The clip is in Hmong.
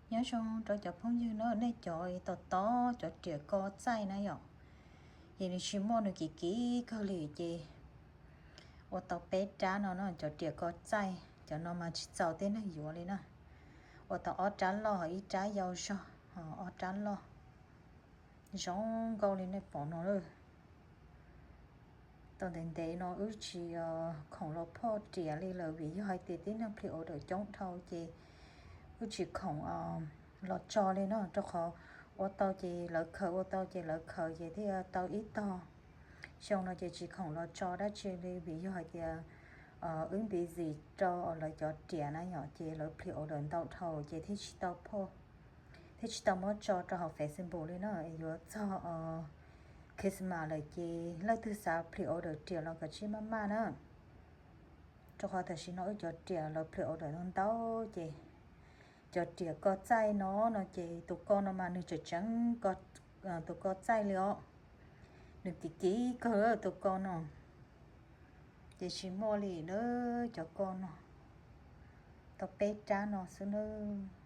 Nyob zoo rau cov phooj ywg na, nej cov tos tos cov riam ko txaij na yom, ces nws tsis muaj, nws kim kim kawg li ces ua tau peb rab no no, cov riam ko txaij, cov no mas tsis txaus tej neeg yuav li na. Ua tau ob rab loj, ib rab yau zog, ob rab loj zoo nkauj li nej pom no. Tau ntev ntev no wb tsis khoom los phoj riam li lawm vim yog hais tias tib neeg pre-order coob dhau ces wb tsis khoom los tso li no, rau qhov ua tau ces lawv khaws, ua tau ces lawv khaws ces thiaj tau ib tog. Xyoo no ces tsis khoom los tso dab tsi li vim yog hais tias wb busy rau lawv cov riam na yom, ces lawv pre-order ntau dhau ces thiaj tsis tau phoj, thiaj tsis tau muab tso rau hauv Facebook li no. Yuav txog Christmas lawm ces leej twg xav pre-order riam los kav tsij maj maj na, rau qhov tam sim no wb cov riam lawv pre-order ntau ntau ces cov riam ko txaij no no ces tus ko no mas nws tseem tseem tus ko txaij li os, nws kim kim kawg tus ko no. Ces tsis muaj li na, cov ko no tau peb rab no xwb nawb.